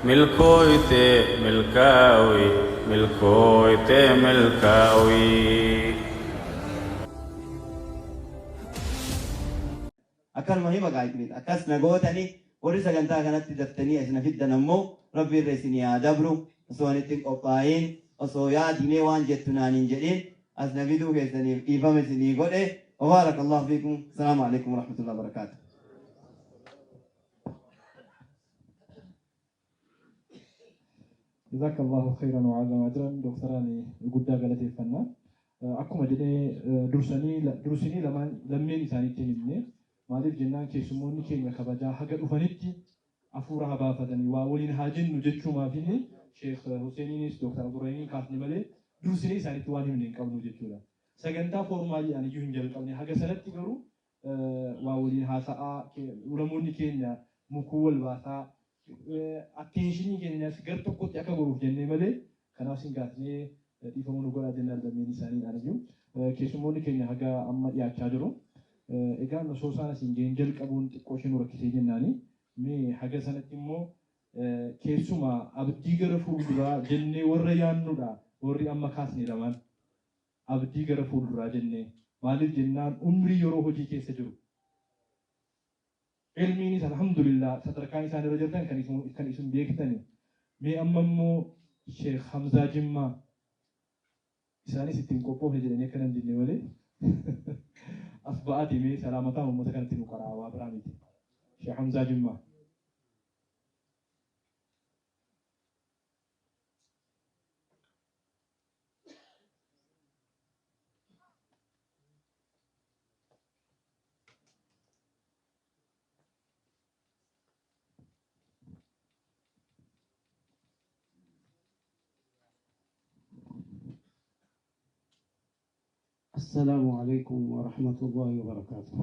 Milkooyte milkaawi milkooyte milkaawi. Akkanuma hima gaa itti akkas na gootani warri sagantaa kanatti daftanii as na fiddan ammoo Rabbi irra isinii haa dabru osoo ani itti hin qophaayin osoo yaadi mee waan jettu naan hin jedhin as na fiduu keessaniif dhiifama isinii godhe wabaarakallahu fiikum assalaamu alaikum warahmatullahi wabarakaatuh. Jazakallahu khayran wa azama ajran Dooktaraan guddaa galateeffanna. Akkuma jedhee dursanii dursinii lamaan lammeen isaaniitti hin himne. Maaliif jennaan keessummoonni keenya kabajaa haga dhufanitti afuura haa baafatanii waa waliin haa jennu jechuumaaf inni Sheekh Huseeniinis Dooktar Abdurrahiimiin kaafne malee dursinee isaanitti waan himne hin qabnu jechuudha. Sagantaa foormaaliidhaan iyyuu hin jalqabne haga sanatti garuu waa waliin haasa'aa ulamoonni keenya mukuu wal baasaa atteenshinii keenyas gar tokkotti akka goruuf jennee malee kanaaf sin gaafnee dhiifama nu godhaa jennaan lameen isaaniidhaan iyyuu keessummoonni keenya haga amma dhiyaachaa jiru. Egaa osoo isaan asiin ga'een jalqabuun xiqqoo ishee nu rakkisee jennaani mee haga sanatti immoo keessumaa abdii gara fuulduraa jennee warra yaannudha warri amma kaasne lamaan. Abdii gara fuulduraa jennee maaliif jennaan umrii yeroo hojii keessa jiru Ilmiinis alhamdulillah sadarkaan isaan irra jirtan kan isin beektani. Mee amma immoo Sheekh Hamzaa Jimmaa isaanis itti hin qophoofne jedhanii akka nan dinne malee as ba'aati mee salaamataa uummata kanatti nu qaraa waa biraa miti. Sheekh Hamzaa Jimmaa. السلام عليكم ورحمة الله وبركاته.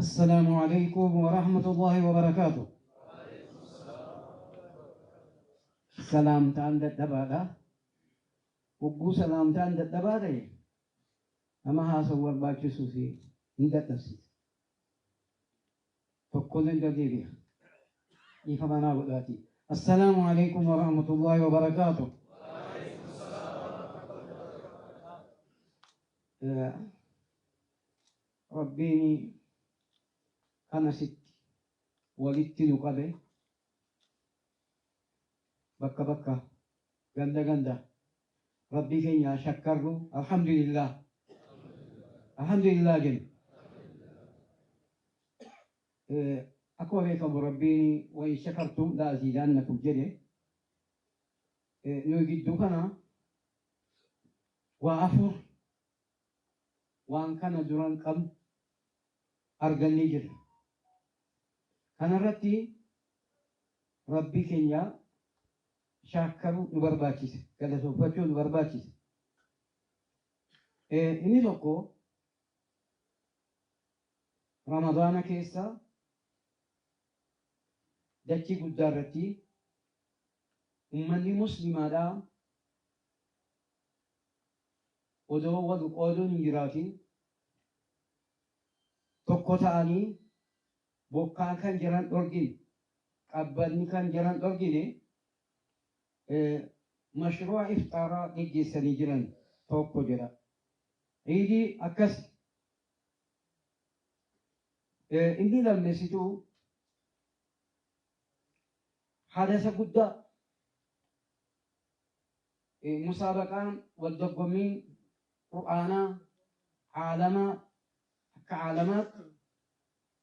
السلام عليكم ورحمة الله وبركاته. Salaamtaan dadhabaadha. Hogguu salaamtaan dadhabaa ta'e nama haasa'uu barbaachisuu fi hin dadhabsiisa. Tokkollee irra deebi'a. Dhiifama naa godhaatii. Assalaamu alaikum warahmatullaahi wabarakaatu. Rabbiin kana sitti walitti nu qabe bakka bakka ganda ganda Rabbii keenya haa shakkarru alhamdulillah alhamdulillah jenna. Akkuma beekamu Rabbiin wa in shakartum la aziidaannakum jedhe nuyi gidduu kana waa afur waan kana duran qabnu argannee jirra. Kanarratti Rabbii keenya shaakkaruu nu barbaachisa. Galatoonfachuu nu barbaachisa. Inni tokko Ramadaana keessa dachii guddaa irratti ummanni muslimaadhaa odoo wal qooduun hin jiraatin tokko ta'anii bokkaan kan jiran dhorgine, qabbanni kan jiran dhorgine mashruu'a ifxaaraa geggeessanii jiran tokko jedha. Iidii akkasi. Inni lammessituu hadasa guddaa musaabaqaan wal dorgommiin Qur'aanaa caalamaa akka caalamaatti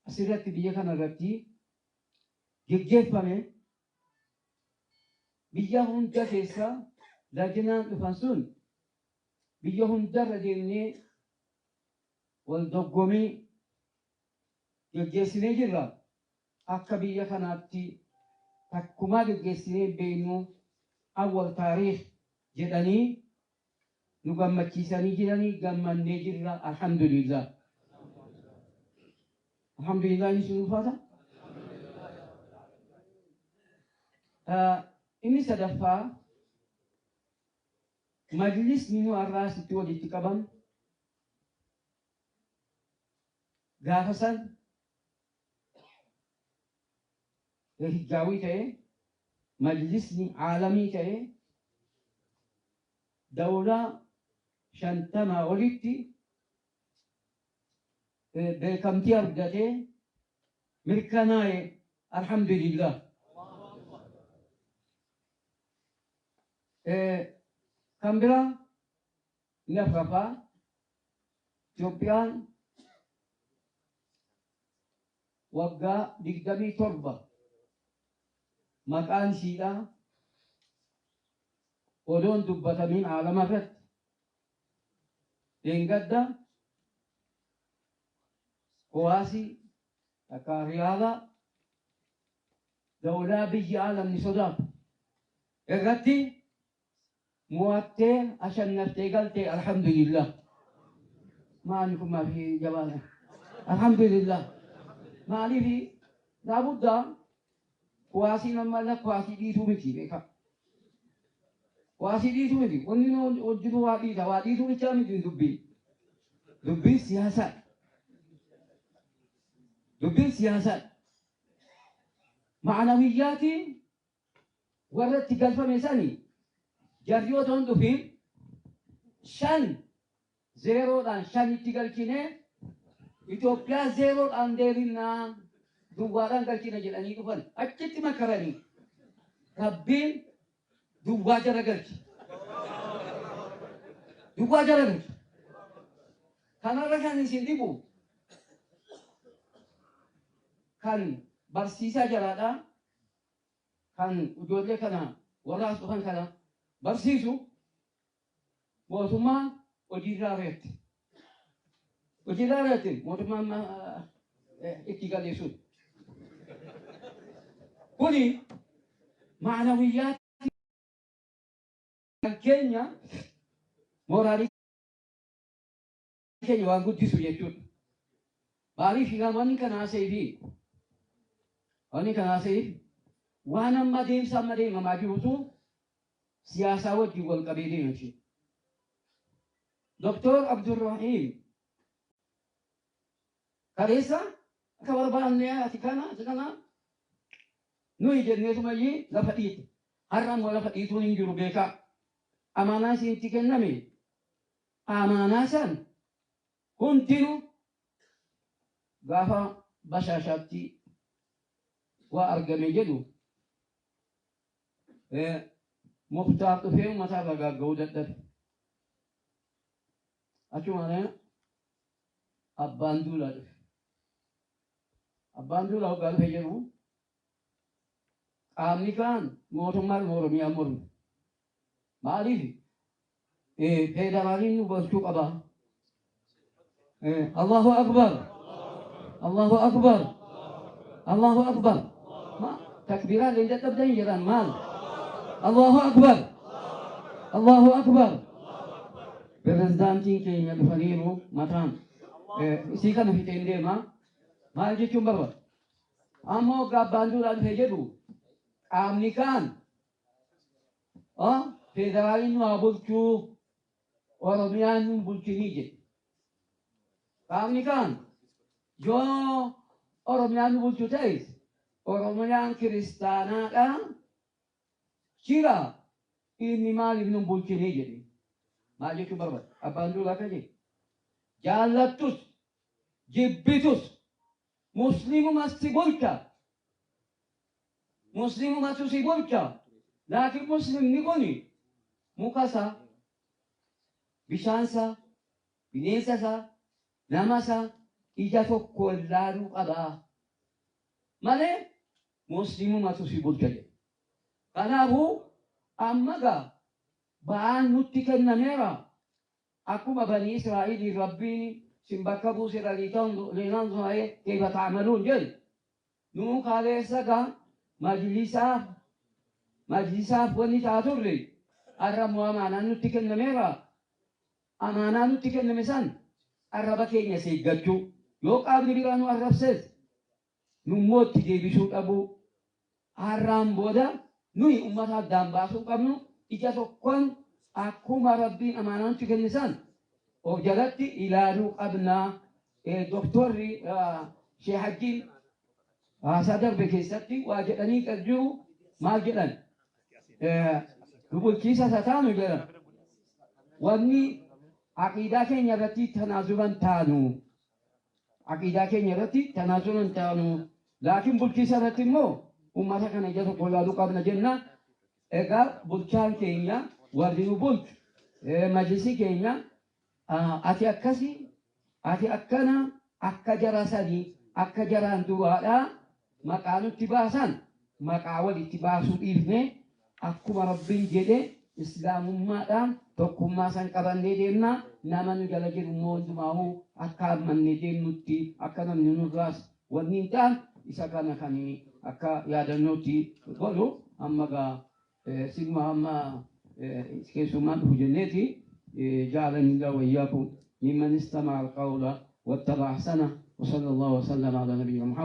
asirratti biyya kana irratti geggeeffame biyya hunda keessa lajnaan dhufan sun biyya hundarra deemnee wal dorgomii geggeessinee jirra. Akka biyya kanaatti takkumaa geggeessinee hin beeknu awwal taariikh jedhanii nu gammachiisanii jiranii gammannee jirra alhamdulillah. Alhamdulillah inni sun ulfaata. Inni sadaffaa majlisni nu har'aa asitti walitti qabamne gaafa san hijjaawii ta'e, majlisni caalamii ta'e, dawlaa 50 olitti beekamtii argatee mirkanaa'e, alhamdulillah. Kan biraa inni afuraffaa, Itoophiyaan waggaa 27 maqaan ishiidhaa odoon dubbatamiin aalama irratti, dheengadda kowaasii takka riyaalaa dawlaa biyya aalamni sodaatu irratti mo'attee ashannaftee galte, alhamdulillah. Maali kun maafi jabaana? Alhamdulillah. Maaliif laabudda kuwaasiin amma kuwaasii dhiituu miti, beeka. Kuwaasii dhiituu miti. Wanni nu hojjetu waa dhiita, waa dhiituu bichaa miti dubbiin. Dubbiin siyaasaa. Dubbiin siyaasaa. Ma'anawiyyaatiin warra itti galfame sani jarri otoo hin dhufin 5-0dhaan 5tti galchine, Itoophiyaa 0dhaan deebinnaa, duwwaadhaan galchina jedhanii dhufan, achitti makaranii Rabbiin duwwaa jara galche. Duwwaa jara galche. Kanarra kan isin dhibu, kan barsiisaa jaraadhaa, kan ijoollee kana warra as dhufan kana barsiisu, mootummaan hojiirraa reetti. Hojiirraa reetti mootummaan itti galee sun. Kuni ma'anawiyyaatti keenya, mooraalii keenya waan guddisu jechuudha. Maaliif wanni kana haasa'eefi wanni kana haasa'eef, waan amma deemsa amma deemamaa jirutu siyaasaa wajjin wal qabee deema jechuudha. Doktor Abdurrahim kaleessa akka barbaanne ati kana ati kana nuyi jenneetumayyii lafa dhiite. Har'a immoo lafa dhiituun hin jiru, beekaa. Amaanaa isinitti kenname, amaanaa san hundinuu gaafa bashaashaatti waa argame jedhu Muktaar dhufee uummata irra gaagga'uu dadhabe. Achumaan abbaan duulaa dhufe. Abbaan duulaa hoggaa dhufe jedhu, qaamni kaan mootummaan Oromiyaa morme. Maaliif federaaliin nu bulchuu qaba? Allahu akbar! Allahu akbar! Allahu akbar! Ma takbiiraa illee dadhabdan jedhan maal? Allahu akbar! Allahu akbar! Pirezidaantiin keenya dhufaniiru mataan. Isii kana fixeen deema. Maal jechuun barbaada? Amma hoggaa abbaan duulaa dhufe jedhu, qaamni kaan federaaliin nu haa bulchuu, Oromiyaan nu bulchinii jedhe. Qaamni kaan yoo Oromiyaan nu bulchu ta'e, Oromiyaan kiristaanaadha jira, inni maaliif nu bulchinii jedhe. Maal jechuun barbaada? Abbaan duulaa akka jedhe, jaallattus jibbitus muslimumas si bulcha. Muslimumatu si bulcha. Laakiin muslimni kun mukasa, bishaansa, bineensasa, namasa ija tokkoon laaluu qabaa malee muslimumatu si bulcha jedhe. Kanaafuu amma gaa ba'aan nutti kennameera. Akkuma banii Israa'eliin Rabbiin sin bakka buuseera linanzura kayfa ta'maluun jedhe, nuu kaleessa gaa majlisaaf wanni ta'a turre, har'a immoo amaanaan nutti kennameera. Amaanaa nutti kenname san arraba keenya seeggachuu, yoo qaamni biraa nu arrabses nummoo itti deebisuu dhabuu. Har'aan booda nuyi ummata addaan baasuu qabnu, ija tokkoon akkuma Rabbiin amaanaa nutti kenne san of jalatti ilaaluu qabna. Doktorri Sheekh Hajjiin Haasaa darbe keessatti waa jedhanii jiru. Maal jedhan? Nu bulchiisa isa taanu jedhan. Wanni aqiidaa keenya irratti tanaazulan taanu. Aqiidaa keenya irratti tanaazulan taanu. Laakiin bulchiisa irratti immoo uummata kana ija tokko ilaaluu qabna jenna. Egaa bulchaan keenya, warri nu bulchu, majlisii keenya, ati akkasi, ati akkana, akka jara sanii, akka jaraan duraadhaa maqaa nutti baasan, maqaa walitti baasuu dhiifne, akkuma Rabbiin jedhe islaamummaadhaan tokkummaa san qabannee deemna. Nama nu jala jiru immoo hundumaa'uu akka hammannee deemnutti, akka namni nurraas wanni hin ta'an, isa kana kan akka yaadannootti godhu. Amma gaa sigma amma keessummaan dhufu jenneeti. جعلني الله وإياكم ممن استمع القول واتبع أحسنه، وصلى الله وسلم على نبينا محمد.